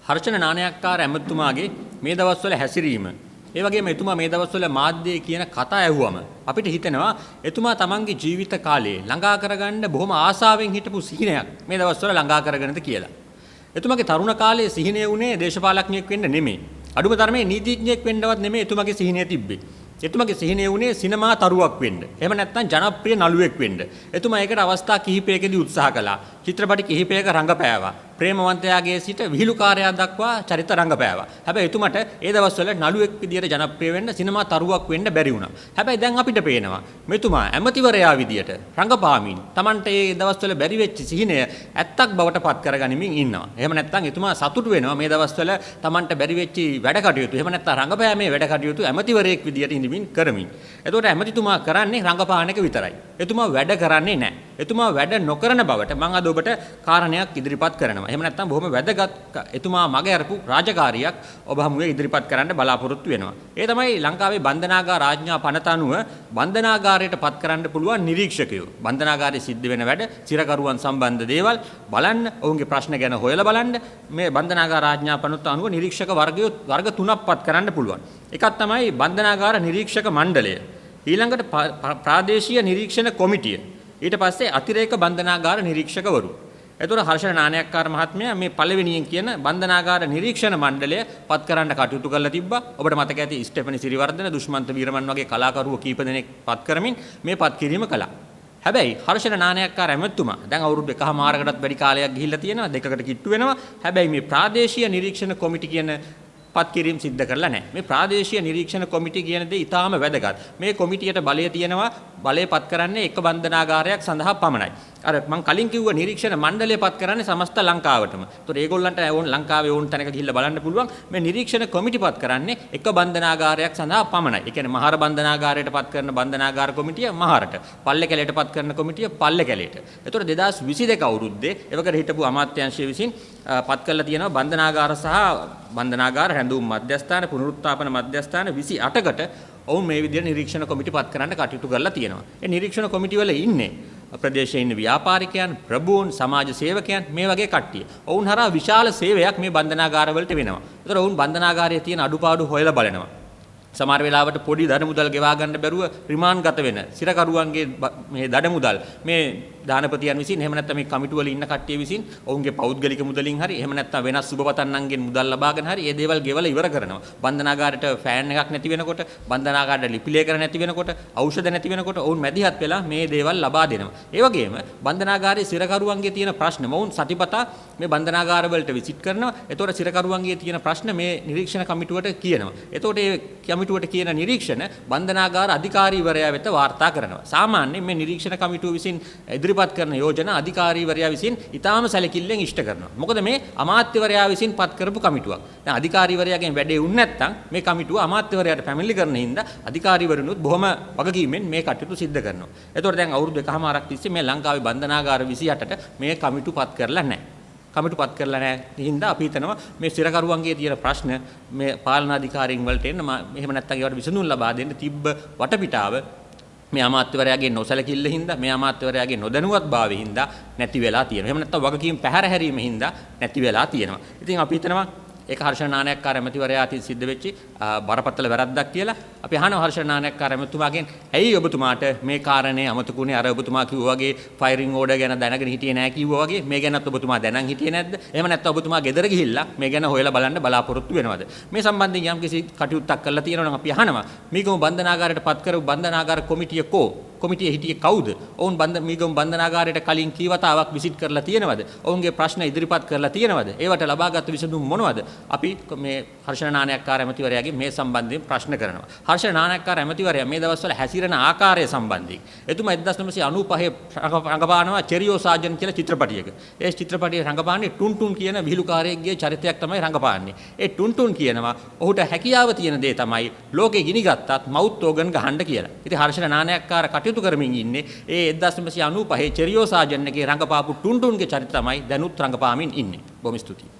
හර්ෂණ නානයක්කාර ඇමතුමාගේ මේ දවස්වල හැසිරීම, ඒ වගේම එතුමා මේ දවස්වල මාධ්‍යයේ කියන කතා ඇහුවම අපිට හිතෙනවා එතුමා තමන්ගේ ජීවිත කාලයේ ළඟා කරගන්න බොහොම ආසාවෙන් හිටපු සිහිනයක් මේ දවස්වල ළඟා කරගෙනද කියලා. එතුමාගේ තරුණ කාලයේ සිහිනය වුණේ දේශපාලඥයෙක් වෙන්න නෙමෙයි. අඩුම තරමේ නීතිඥයෙක් වෙන්නවත් නෙමෙයි එතුමාගේ සිහිනය තිබ්බේ. එතුමාගේ සිහිනය වුණේ සිනමා තරුවක් වෙන්න. එහෙම නැත්නම් ජනප්‍රිය නළුවෙක් වෙන්න. එතුමා ඒකට අවස්ථා කිහිපයකදී උත්සාහ කළා. චිත්‍රපටි කිහිපයක රංගපෑවා. ප්‍රේමවන්තයාගේ සිට විහිළුකාරයා දක්වා චරිත රංගපෑවා. හැබැයි එතුමාට ඒ දවස්වල නළුවෙක් විදියට ජනප්‍රිය වෙන්න, සිනමා තරුවක් වෙන්න බැරි වුණා. හැබැයි දැන් අපිට පේනවා මෙතුමා ඇමතිවරයා විදියට රංගපාමින් තමන්ට ඒ දවස්වල බැරි වෙච්ච සිහිනය ඇත්තක් බවට පත් කරගනිමින් ඉන්නවා. එහෙම නැත්නම් එතුමා සතුටු වෙනවා මේ දවස්වල තමන්ට බැරි වෙච්ච වැඩ කටයුතු, එහෙම නැත්නම් රංගපෑමේ වැඩ කටයුතු ඇමතිවරයෙක් විදියට ඉඳමින් කරමින්. එතකොට ඇමතිතුමා කරන්නේ රංගපාන එක විතරයි. එතුමා වැඩ කරන්නේ නැහැ. එතුමා වැඩ නොකරන බවට මම අද ඔබට කාරණයක් ඉදිරිපත් කරනවා. එහෙම නැත්නම් බොහොම වැදගත් එතුමා මග ඇරපු රාජකාරියක් ඔබ හමුවේ ඉදිරිපත් කරන්න බලාපොරොත්තු වෙනවා. ඒ තමයි ලංකාවේ බන්ධනාගාර ආඥා පනත අනුව බන්ධනාගාරයට පත් කරන්න පුළුවන් නිරීක්ෂකයෝ. බන්ධනාගාරයේ සිද්ධ වෙන වැඩ, සිරකරුවන් සම්බන්ධ දේවල් බලන්න, ඔවුන්ගේ ප්‍රශ්න ගැන හොයලා බලන්න මේ බන්ධනාගාර ආඥා පනත අනුව නිරීක්ෂක වර්ග තුනක් පත් කරන්න පුළුවන්. එකක් තමයි බන්ධනාගාර නිරීක්ෂක මණ්ඩලය. ඊළඟට ප්‍රාදේශීය නිරීක්ෂණ කොමිටිය. ඊට පස්සේ අතිරේක බන්ධනාගාර නිරීක්ෂකවරු. එතකොට හර්ෂණ නානයක්කාර මහත්මයා මේ පළවෙනියෙන් කියන බන්ධනාගාර නිරීක්ෂණ මණ්ඩලය පත් කරන්න කටයුතු කරලා තිබ්බා. ඔබට මතක ඇති ස්ටෙෆනි සිරිවර්ධන, දුෂ්මන්ත වීරමන් වගේ කලාකරුවෝ කීප දෙනෙක් පත් කරමින් මේ පත් කිරීම කළා. හැබැයි හර්ෂණ නානයක්කාර ඇමතුමා දැන් අවුරුදු එකහමාරකටත් වැඩි කාලයක් ගිහිල්ලා තියෙනවා, දෙකකට කිට්ටු වෙනවා. හැබැයි මේ ප්‍රාදේශීය නිරීක්ෂණ කොමිටි කියන පත් කිරීම සිද්ධ කරලා නැහැ. මේ ප්‍රාදේශීය නිරීක්ෂණ කොමිටි කියන දේ ඉතාම වැදගත්. මේ කොමිටියට බලය තියෙනවා, බලය පත් කරන්නේ එක බන්ධනාගාරයක් සඳහා පමණයි. අර මං කලින් කිව්ව නිරීක්ෂණ මණ්ඩලය පත් කරන්නේ සමස්ත ලංකාවටම. ඒතකොට ඒගොල්ලන්ට ඕන ලංකාවේ ඕන තැනක ගිහිල්ලා බලන්න පුළුවන්. මේ නිරීක්ෂණ කොමිටි පත් කරන්නේ එක බන්ධනාගාරයක් සඳහා පමණයි. ඒ කියන්නේ මහර බන්ධනාගාරයට පත් කරන බන්ධනාගාර කොමිටිය මහරට, පල්ලෙකැලයට පත් කරන කොමිටිය පල්ලෙකැලයට. ඒතකොට 2022 අවුරුද්දේ එවකට හිටපු අමාත්‍යාංශය විසින් පත් කරලා තියෙනවා බන්ධනාගාර සහ බන්ධනාගාර රැඳවුම් මධ්‍යස්ථාන, පුනරුත්ථාපන මධ්‍යස්ථාන 28කට ඔවුන් මේ විදිහට නිරීක්ෂණ කොමිටි පත් කරන්න කටයුතු කරලා තියෙනවා. ඒ නිරීක්ෂණ කොමිටි වල ඉන්නේ ප්‍රදේශයේ ඉන්න ව්‍යාපාරිකයන්, ප්‍රභූන්, සමාජ සේවකයන් මේ වගේ කට්ටිය. ඔවුන් හරහා විශාල සේවයක් මේ බන්ධනාගාර වලට වෙනවා. ඒතර ඔවුන් බන්ධනාගාරයේ තියෙන අඩුපාඩු හොයලා බලනවා. සමහර වෙලාවට පොඩි දඩ මුදල් ගෙවා ගන්න බැරුව රිමාන්ඩ් ගත වෙන සිරකරුවන්ගේ මේ දඩ මුදල් මේ දානපතියන් විසින්, එහෙම නැත්නම් මේ කමිටු වල ඉන්න කට්ටිය විසින් ඔවුන්ගේ පෞද්ගලික මුදලින් හරි, එහෙම නැත්නම් වෙනස් සුබපතන්නන්ගෙන් මුදල් ලබාගෙන හරි ඒ දේවල් ගෙවලා ඉවර කරනවා. බන්ධනාගාරයට ෆෑන් එකක් නැති වෙනකොට, බන්ධනාගාරයට ලිපි ලේඛන නැති වෙනකොට, ඖෂධ නැති වෙනකොට ඔවුන් මැදිහත් වෙලා මේ දේවල් ලබා දෙනවා. ඒ වගේම බන්ධනාගාරයේ සිරකරුවන්ගේ තියෙන ප්‍රශ්න මොවුන් සතිපතා මේ බන්ධනාගාර වලට විසිට් කරනවා. එතකොට සිරකරුවන්ගේ තියෙන ප්‍රශ්න මේ නිරීක්ෂණ කමිටුවට කියනවා. එතකොට ඒ කමිටුවට කියන නිරීක්ෂණ බන්ධනාගාර අධිකාරීවරයා වෙත වාර්තා කරනවා. සාමාන්‍යයෙන් මේ නිරීක්ෂණ කමිටුව විසින් ඉදිරිපත් කරන යෝජනා අධිකාරීවරයා විසින් ඉතාම සැලකිල්ලෙන් ඉෂ්ට කරනවා. මොකද මේ අමාත්‍යවරයා විසින් පත් කරපු කමිටුවක්. දැන් අධිකාරීවරයාගෙන් වැඩේ වුනේ නැත්නම් මේ කමිටුව අමාත්‍යවරයාට පැමිණිලි කරන හින්දා අධිකාරීවරුනුත් බොහොම වගකීමෙන් මේ කටයුතු සිද්ධ කරනවා. එතකොට දැන් අවුරුදු එකහමාරක් තිස්සේ මේ ලංකාවේ බන්ධනාගාර 28ට මේ කමිටු පත් කරලා නැහැ. කමිටු පත් කරලා නැහැ හින්දා අපි හිතනවා මේ සිරකරුවන්ගේ තියෙන ප්‍රශ්න මේ පාලනාධිකාරීන් වලට එන්න, එහෙම නැත්නම් ඒවට විසඳුම් ලබා දෙන්න තිබ්බ වටපිටාව මේ අමාත්‍යවරයාගේ නොසැලකිල්ල හින්දා, මේ අමාත්‍යවරයාගේ නොදැනුවත්භාවය හින්දා නැති වෙලා තියෙනවා. එහෙම නැත්නම් වගකීම් පැහැර හැරීම හින්දා නැති වෙලා තියෙනවා. ඉතින් අපි හිතනවා ඒක හර්ෂණ නානයක්කාර ඇමතිවරයා අතින් සිද්ධ වෙච්ච බරපතල වැරද්දක් කියලා. අපි අහනවා හර්ෂණ නානයක්කාර ඇමතුමාගෙන්, ඇයි ඔබතුමාට මේ කාරණේ අමතකුනේ? අර ඔබතුමා කිව්වා වගේ ෆයරින් ඕඩර් ගැන දැනගෙන හිටියේ නෑ කිව්වා වගේ මේ ගැනත් ඔබතුමා දැනන් හිටියේ නැද්ද? එහෙම නැත්නම් ඔබතුමා ගෙදර ගිහිල්ලා මේ ගැන හොයලා බලන්න බලාපොරොත්තු වෙනවද? මේ සම්බන්ධයෙන් යම්කිසි කටයුත්තක් කරලා තියෙනවා නම් අපි අහනවා මීගමු බන්ධනාගාරයට පත් කරපු බන්ධනාගාර කොමිටිය කෝ? කොමිටියේ හිටියේ කවුද? ඔවුන් මීගමු බන්ධනාගාරයට කලින් කී වතාවක් විසිට් කරලා තියෙනවද? ඔවුන්ගේ ප්‍රශ්න ඉදිරිපත් කරලා තියෙනවද? ඒවට ලබාගත් විසඳුම් මොනවද? අපි මේ හර්ෂණ නානයක්කාර ඇමතිවරයාගෙන් මේ සම්බන්ධයෙන් ප්‍රශ්න කරනවා. හර්ෂණ නානයක්කාර ඇමතිවරයා මේ දවස්වල හැසිරෙන ආකාරය සම්බන්ධයෙන් එතුමා 1995 රංගපානවා චෙරියෝ සාජන් කියලා චිත්‍රපටියක. ඒ චිත්‍රපටියේ රංගපාන්නේ ටුන් ටුන් කියන විහිළුකාරයෙක්ගේ චරිතයක් තමයි රංගපාන්නේ. ඒ ටුන් ටුන් කියනවා ඔහුට හැකියාව තියෙන දේ තමයි ලෝකෙ ගිනි ගත්තත් මවුත් ඕගන් ගහන්න කියලා. ඉතින් හර්ෂණ නානයක්කාර කටයුතු කරමින් ඉන්නේ ඒ 1995 චෙරියෝ සාජන් එකේ රංගපාපු ටුන් ටුන්ගේ චරිත තමයි දැනුත් රංගපාමින් ඉන්නේ. බොහොම ස්තුතියි.